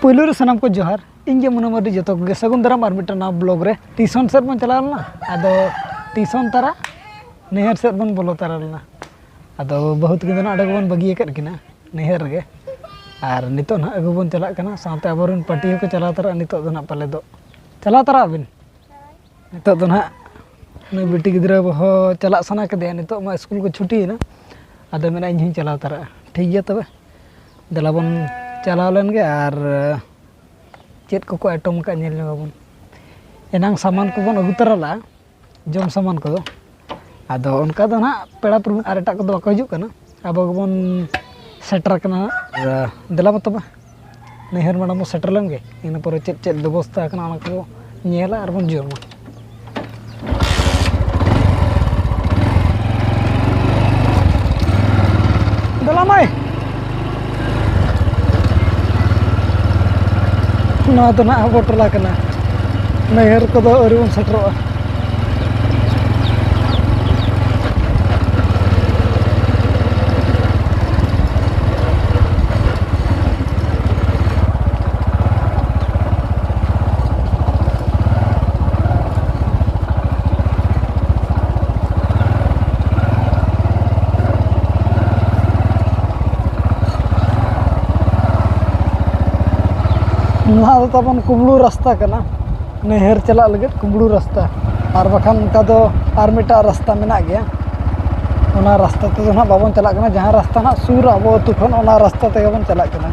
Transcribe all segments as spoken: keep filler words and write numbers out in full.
ᱯᱳᱭᱞᱳ ᱨᱮ ᱥᱟᱱᱟᱢ ᱠᱚ ᱡᱚᱦᱟᱨ᱾ ᱤᱧ ᱜᱮ ᱢᱩᱱᱟ ᱢᱟᱨᱰᱤ, ᱡᱚᱛᱚ ᱠᱚᱜᱮ ᱥᱟᱹᱜᱩᱱ ᱫᱟᱨᱟᱢ ᱟᱨ ᱢᱤᱫᱴᱟᱝ ᱱᱟᱣᱟ ᱵᱞᱚᱜ ᱨᱮ᱾ ᱴᱤᱭᱩᱥᱚᱱ ᱥᱮᱫ ᱵᱚᱱ ᱪᱟᱞᱟᱣ ᱞᱮᱱᱟ, ᱟᱫᱚ ᱴᱤᱭᱩᱥᱚᱱ ᱛᱟᱨᱟ ᱱᱟᱹᱭᱦᱟᱹᱨ ᱥᱮᱫ ᱵᱚᱱ ᱵᱚᱞᱚ ᱛᱟᱨᱟ ᱞᱮᱱᱟ᱾ ᱟᱫᱚ ᱵᱟᱹᱦᱩ ᱛᱟᱹᱠᱤᱱ ᱫᱚ ᱱᱟᱜ ᱚᱸᱰᱮ ᱜᱮᱵᱚᱱ ᱵᱟᱹᱜᱤ ᱟᱠᱟᱫ ᱠᱤᱱᱟ ᱱᱟᱹᱭᱦᱟᱹᱨ ᱨᱮᱜᱮ᱾ ᱟᱨ ᱱᱤᱛᱚᱜ ᱱᱟᱜ ᱟᱹᱜᱩ ᱵᱚᱱ ᱪᱟᱞᱟᱜ ᱠᱟᱱᱟ, ᱥᱟᱶᱛᱮ ᱟᱵᱚᱨᱮᱱ ᱯᱟᱹᱴᱤ ᱦᱚᱸᱠᱚ ᱪᱟᱞᱟᱣ ᱛᱟᱨᱟᱜᱼᱟ᱾ ᱱᱤᱛᱚᱜ ᱫᱚ ᱱᱟᱜ ᱯᱟᱞᱮ ᱫᱚ ᱪᱟᱞᱟᱣ ᱛᱟᱨᱟᱜ ᱟᱵᱤᱱ᱾ ᱱᱤᱛᱚᱜ ᱫᱚ ᱱᱟᱦᱟᱜ ᱱᱩᱭ ᱵᱤᱴᱤ ᱜᱤᱫᱽᱨᱟᱹ ᱦᱚᱸ ᱪᱟᱞᱟᱜ ᱥᱟᱱᱟ ᱠᱮᱫᱮᱭᱟ, ᱱᱤᱛᱚᱜ ᱢᱟ ᱥᱠᱩᱞ ᱠᱚ ᱪᱷᱩᱴᱤᱭᱮᱱᱟ᱾ ᱟᱫᱚ ᱢᱮᱱᱟ, "ᱤᱧ ᱦᱚᱸᱧ ᱪᱟᱞᱟᱣ ᱛᱟᱨᱟᱜᱼᱟ, ᱴᱷᱤᱠ ᱜᱮᱭᱟ ᱛᱚᱵᱮ, ᱫᱮᱞᱟ ᱵᱚᱱ ᱪᱟᱞᱟᱣ ᱞᱮᱱ ᱜᱮ ᱟᱨ ᱪᱮᱫ ᱠᱚᱠᱚ ᱟᱭᱴᱚᱢ ᱟᱠᱟᱫ ᱧᱮᱞ ᱧᱚᱜ ᱟᱵᱚᱱ᱾ ᱮᱱᱟᱝ ᱥᱟᱢᱟᱱ ᱠᱚᱵᱚᱱ ᱟᱹᱜᱩ ᱛᱟᱨᱟ ᱞᱮᱫᱼᱟ, ᱡᱚᱢ ᱥᱟᱢᱟᱱ ᱠᱚᱫᱚ, ᱟᱫᱚ ᱚᱱᱠᱟ ᱫᱚ ᱱᱟᱦᱟᱜ ᱯᱮᱲᱟ ᱯᱨᱚᱵᱷᱩ ᱟᱨ ᱮᱴᱟᱜ ᱠᱚᱫᱚ ᱵᱟᱠᱚ ᱦᱤᱡᱩᱜ ᱠᱟᱱᱟ, ᱟᱵᱚ ᱜᱮᱵᱚᱱ ᱥᱮᱴᱮᱨ ᱠᱟᱱᱟ ᱱᱟᱦᱟᱜ᱾ ᱟᱨ ᱫᱮᱞᱟ ᱢᱟ ᱛᱚᱵᱮ, ᱱᱟᱹᱭᱦᱟᱹᱨ ᱢᱟᱲᱟᱝ ᱵᱚᱱ ᱥᱮᱴᱮᱨ ᱞᱮᱱ ᱜᱮ, ᱤᱱᱟᱹ ᱯᱚᱨᱮ ᱪᱮᱫ ᱪᱮᱫ ᱵᱮᱵᱚᱥᱛᱷᱟ ᱟᱠᱟᱱᱟ ᱚᱱᱟ ᱠᱚ ᱧᱮᱞᱟ ᱟᱨ ᱵᱚᱱ ᱡᱚᱢᱟ᱾ ᱫᱮᱞᱟ ᱢᱟᱹᱭ᱾ ᱱᱚᱣᱟ ᱫᱚ ᱱᱟᱦᱟᱜ ᱟᱵᱚ ᱴᱚᱞᱟ ᱠᱟᱱᱟ, ᱱᱟᱹᱭᱦᱟᱹᱨ ᱠᱚᱫᱚ ᱟᱹᱣᱨᱤ ᱵᱚᱱ ᱥᱮᱴᱮᱨᱚᱜᱼᱟ᱾ ᱱᱚᱣᱟ ᱫᱚ ᱛᱟᱵᱚᱱ ᱠᱩᱢᱵᱽᱲᱩ ᱨᱟᱥᱛᱟ ᱠᱟᱱᱟ, ᱱᱟᱹᱭᱦᱟᱹᱨ ᱪᱟᱞᱟᱜ ᱞᱟᱹᱜᱤᱫ ᱠᱩᱢᱵᱽᱲᱩ ᱨᱟᱥᱛᱟ᱾ ᱟᱨ ᱵᱟᱠᱷᱟᱱ ᱚᱱᱠᱟ ᱫᱚ ᱟᱨ ᱢᱤᱫᱴᱟᱝ ᱨᱟᱥᱛᱟ ᱢᱮᱱᱟᱜ ᱜᱮᱭᱟ, ᱚᱱᱟ ᱨᱟᱥᱛᱟ ᱛᱮᱫᱚ ᱱᱟᱦᱟᱜ ᱵᱟᱵᱚᱱ ᱪᱟᱞᱟᱜ ᱠᱟᱱᱟ᱾ ᱡᱟᱦᱟᱸ ᱨᱟᱥᱛᱟ ᱱᱟᱦᱟᱜ ᱥᱩᱨ ᱟᱵᱚ ᱟᱹᱛᱩ ᱠᱷᱚᱱ, ᱚᱱᱟ ᱨᱟᱥᱛᱟ ᱛᱮᱜᱮ ᱵᱚᱱ ᱪᱟᱞᱟᱜ ᱠᱟᱱᱟ᱾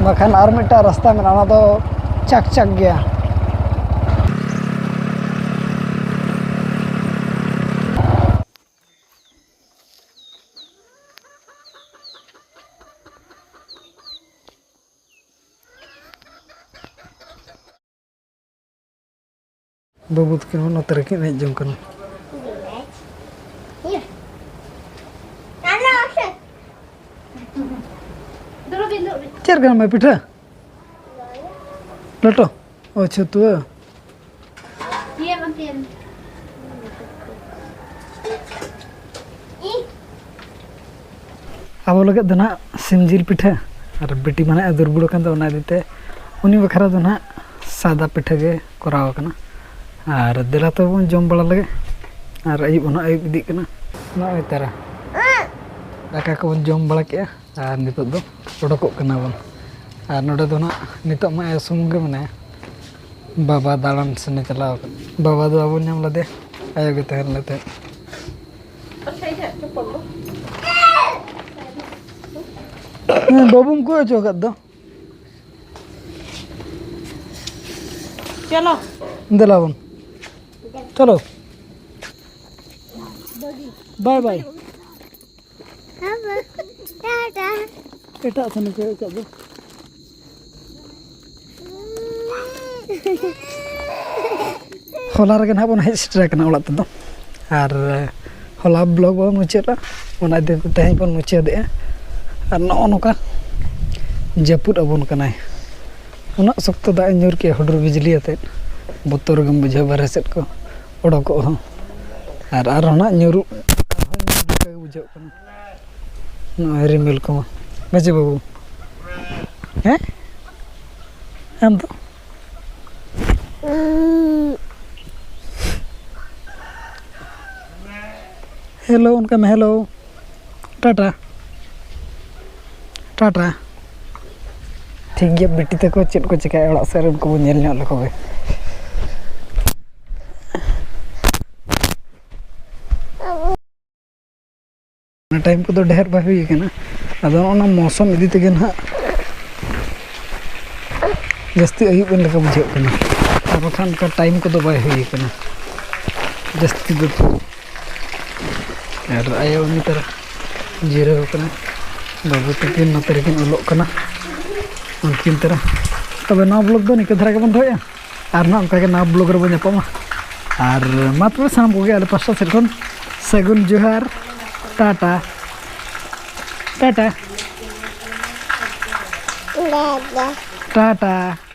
ᱵᱟᱠᱷᱟᱱ ᱟᱨ ᱢᱤᱫᱴᱟᱝ ᱨᱟᱥᱛᱟ ᱢᱮᱱᱟᱜᱼᱟ, ᱚᱱᱟ ᱫᱚ ᱪᱟᱠ ᱪᱟᱠ ᱜᱮᱭᱟ᱾ ᱵᱟᱹᱵᱩ ᱛᱟᱹᱠᱤᱱ ᱦᱚᱸ ᱱᱚᱛᱮ ᱨᱮᱠᱤᱱ ᱮᱱᱮᱡ ᱡᱚᱝ ᱠᱟᱱᱟ᱾ ᱪᱮᱫ ᱠᱟᱱᱟ ᱢᱟᱹᱭ ᱯᱤᱴᱷᱟᱹ? ᱞᱮᱴᱚ? ᱚ, ᱪᱷᱟᱹᱛᱩᱣᱟᱹ᱾ ᱟᱵᱚ ᱞᱟᱹᱜᱤᱫ ᱫᱚ ᱱᱟᱦᱟᱜ ᱥᱤᱢ ᱡᱤᱞ ᱯᱤᱴᱷᱟᱹ, ᱟᱨ ᱵᱤᱴᱤ ᱢᱟ ᱱᱟᱦᱟᱜ ᱮ ᱫᱩᱨᱵᱚᱞ ᱟᱠᱟᱱ ᱫᱚ, ᱚᱱᱟ ᱤᱫᱤ ᱛᱮ ᱩᱱᱤ ᱵᱟᱠᱷᱨᱟ ᱫᱚ ᱱᱟᱦᱟᱜ ᱥᱟᱫᱟ ᱯᱤᱴᱷᱟᱹ ᱜᱮ ᱠᱚᱨᱟᱣ ᱟᱠᱟᱱᱟ᱾ ᱟᱨ ᱫᱮᱞᱟ ᱛᱚᱵᱮ ᱵᱚᱱ ᱡᱚᱢ ᱵᱟᱲᱟ ᱞᱮᱜᱮ᱾ ᱟᱨ ᱟᱹᱭᱩᱵ ᱦᱚᱸ ᱱᱟᱦᱟᱜ ᱟᱹᱭᱩᱵ ᱤᱫᱤᱜ ᱠᱟᱱᱟ᱾ ᱱᱚᱜᱼᱚᱭ ᱛᱟᱨᱟ ᱫᱟᱠᱟ ᱠᱚᱵᱚᱱ ᱡᱚᱢ ᱵᱟᱲᱟ ᱠᱮᱜᱼᱟ᱾ ᱟᱨ ᱱᱤᱛᱚᱜ ᱫᱚ ᱚᱰᱚᱠᱚᱜ ᱠᱟᱱᱟ ᱵᱚᱱ᱾ ᱟᱨ ᱱᱚᱰᱮ ᱫᱚ ᱱᱟᱦᱟᱜ ᱱᱤᱛᱚᱜ ᱢᱟ ᱟᱭᱳ ᱥᱩᱢᱩᱝ ᱜᱮ ᱢᱮᱱᱟᱭᱟ᱾ ᱵᱟᱵᱟ ᱫᱟᱬᱟᱱ ᱥᱮᱱᱮ ᱪᱟᱞᱟᱣ ᱟᱠᱟᱱᱟ᱾ ᱵᱟᱵᱟ ᱫᱚ ᱵᱟᱵᱚᱱ ᱧᱟᱢ ᱞᱮᱫᱮᱭᱟ, ᱟᱭᱳ ᱜᱮ ᱛᱟᱦᱮᱸ ᱞᱮᱱ ᱛᱟᱦᱮᱸᱫ᱾ ᱦᱮᱸ, ᱵᱟᱹᱵᱩᱢ ᱠᱚᱭ ᱦᱚᱪᱚ ᱟᱠᱟᱫ ᱫᱚ᱾ ᱪᱚᱞᱚ᱾ ᱫᱮᱞᱟ ᱵᱚᱱ᱾ ᱪᱚᱞᱚ᱾ ᱵᱟᱭ ᱵᱟᱭ᱾ ᱴᱟᱴᱟ᱾ ᱮᱴᱟᱜ ᱥᱮᱱ ᱠᱚ ᱮᱴᱟᱜ ᱫᱚ᱾ ᱦᱚᱞᱟ ᱨᱮᱜᱮ ᱱᱟᱦᱟᱜ ᱵᱚᱱ ᱦᱮᱡ ᱥᱮᱴᱮᱨ ᱟᱠᱟᱱᱟ ᱚᱲᱟᱜ ᱛᱮᱫᱚ᱾ ᱟᱨ ᱦᱚᱞᱟ ᱵᱞᱚᱜ ᱵᱚᱱ ᱢᱩᱪᱟᱹᱫᱟ, ᱚᱱᱟ ᱤᱫᱤ ᱠᱟᱛᱮ ᱛᱮᱦᱮᱧ ᱵᱚᱱ ᱢᱩᱪᱟᱹᱫᱮᱜᱼᱟ᱾ ᱟᱨ ᱱᱚᱜᱼᱚ ᱱᱚᱝᱠᱟ ᱡᱟᱹᱯᱩᱫ ᱟᱵᱚᱱ ᱠᱟᱱᱟᱭ᱾ ᱩᱱᱟᱹᱜ ᱥᱚᱠᱛᱚ ᱫᱟᱜ ᱮ ᱧᱩᱨ ᱠᱮᱜᱼᱟ, ᱦᱩᱰᱩᱨ ᱵᱤᱡᱽᱞᱤ ᱟᱛᱮᱫ, ᱵᱚᱛᱚᱨ ᱜᱮᱢ ᱵᱩᱡᱷᱟᱹᱣᱟ ᱵᱟᱦᱨᱮ ᱥᱮᱫ ᱠᱚ ᱚᱰᱚᱠᱚᱜ ᱦᱚᱸ᱾ ᱟᱨ ᱟᱨᱦᱚᱸ ᱱᱟᱜ ᱧᱩᱨᱩᱜ ᱞᱮᱠᱟ ᱜᱮ ᱵᱩᱡᱷᱟᱹᱜ ᱠᱟᱱᱟ᱾ ᱱᱚᱜᱼᱚᱭ ᱨᱤᱢᱤᱞ ᱠᱚᱢᱟ᱾ ᱵᱟᱪᱮ ᱵᱟᱹᱵᱩ? ᱦᱮᱸ? ᱟᱢ ᱫᱚ? ᱦᱮᱞᱳ, ᱚᱱᱠᱟ ᱢᱮ, ᱦᱮᱞᱳ᱾ ᱴᱟᱴᱟ᱾ ᱴᱟᱴᱟ᱾ ᱴᱷᱤᱠ ᱜᱮᱭᱟ, ᱵᱤᱴᱤ ᱛᱟᱠᱚ ᱪᱮᱫ ᱠᱚ ᱪᱤᱠᱟᱹᱭᱟ ᱚᱲᱟᱜ ᱥᱮᱫ ᱨᱮ, ᱩᱱᱠᱩ ᱵᱚᱱ ᱧᱮᱞ ᱧᱚᱜ ᱞᱮᱠᱚ ᱜᱮ᱾ ᱚᱱᱟ ᱴᱟᱭᱤᱢ ᱠᱚᱫᱚ ᱰᱷᱮᱨ ᱵᱟᱭ ᱦᱩᱭ ᱠᱟᱱᱟ, ᱟᱫᱚ ᱚᱱᱟ ᱢᱳᱥᱚᱢ ᱤᱫᱤ ᱛᱮᱜᱮ ᱱᱟᱦᱟᱜ ᱡᱟᱹᱥᱛᱤ ᱟᱹᱭᱩᱵ ᱮᱱ ᱞᱮᱠᱟ ᱵᱩᱡᱷᱟᱹᱜ ᱠᱟᱱᱟ, ᱟᱨ ᱵᱟᱠᱷᱟᱱ ᱚᱱᱠᱟ ᱴᱟᱭᱤᱢ ᱠᱚᱫᱚ ᱵᱟᱭ ᱦᱩᱭ ᱠᱟᱱᱟ ᱡᱟᱹᱥᱛᱤ ᱫᱚ᱾ ᱟᱨ ᱟᱭᱳ ᱩᱱᱤ ᱛᱟᱨᱟ ᱡᱤᱨᱟᱹᱣ ᱠᱟᱱᱟ, ᱵᱟᱹᱵᱩ ᱛᱟᱹᱠᱤᱱ ᱱᱚᱛᱮ ᱨᱮᱠᱤᱱ ᱚᱞᱚᱜ ᱠᱟᱱᱟ ᱩᱱᱠᱤᱱ ᱛᱟᱨᱟ᱾ ᱛᱚᱵᱮ ᱱᱚᱣᱟ ᱵᱞᱚᱜ ᱫᱚ ᱱᱤᱝᱠᱟᱹ ᱫᱷᱟᱨᱟ ᱜᱮᱵᱚᱱ ᱫᱚᱦᱚᱭᱟ, ᱟᱨ ᱱᱟᱦᱟᱜ ᱚᱱᱠᱟ ᱜᱮ ᱱᱟᱣᱟ ᱵᱞᱚᱜ ᱨᱮᱵᱚᱱ ᱧᱟᱯᱟᱢᱟ᱾ ᱟᱨ ᱢᱟ ᱛᱚᱵᱮ ᱥᱟᱱᱟᱢ ᱠᱚᱜᱮ ᱟᱞᱮ ᱯᱟᱥᱴᱟ ᱥᱮᱫ ᱠᱷᱚᱱ ᱥᱟᱹᱜᱩᱱ ᱡᱚᱦᱟᱨ, ᱴᱟᱴᱟ, ᱴᱟᱴᱟ, ᱴᱟᱴᱟ᱾